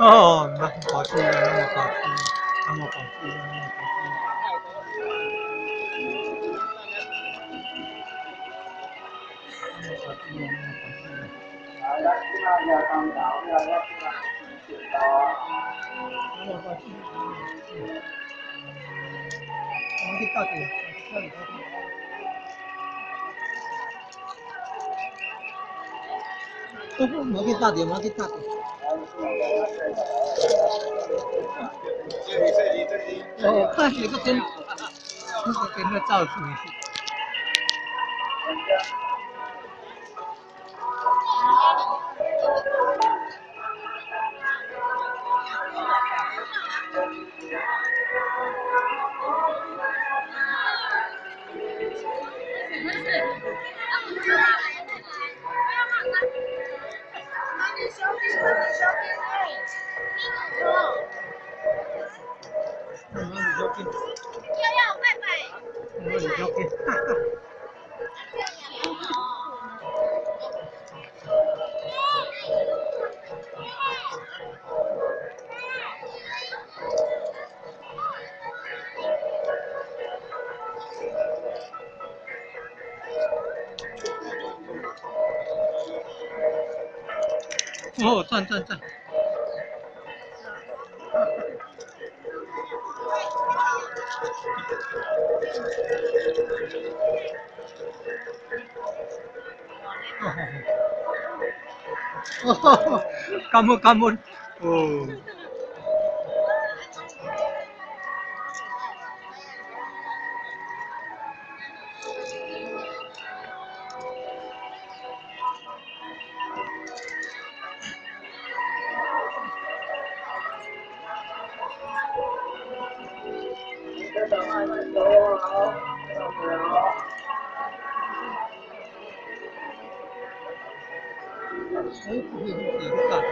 哦，那大支啊，那麼大支，那麼大支，那麼大支。那麼大支啊，那麼大支。來，咱這馬舉空頭，來我這馬剪刀啊。那麼大支，我去搭地，我去搭地。無去搭地，無去搭地。哦，看這個跟，這個跟那造水。哦，讚讚讚！哦，感恩感恩，哦。哎，不会是一个大的。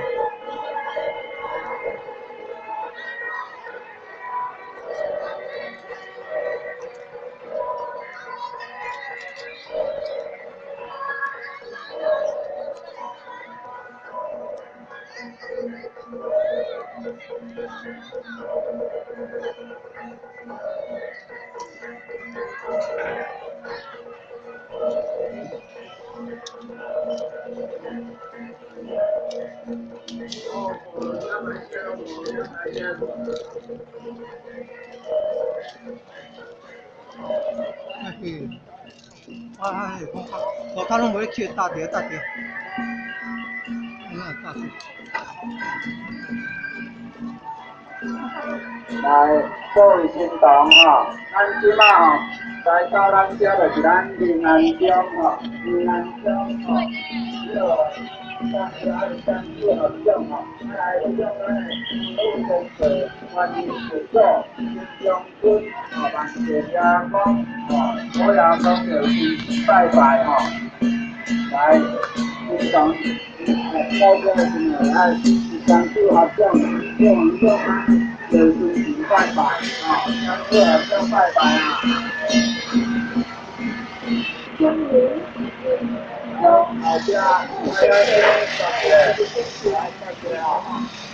哎嘿，哎，我我拢无去搭着搭着，嗯，搭着。來，各位新同吼，咱這馬吼來到咱遮就是咱平安鄉吼，平安鄉吼，這個咱這啊是咱四合長吼，來向咱的副公司歡迎佛祖新中軍吼，萬歲爺公吼，虎爺公就是拜拜吼，來，新同到這個時陣愛是三四合長，四合長啊。就尊前拜拜，吼，三四合長拜拜啊。後壁，來來來，來，來，來，啊。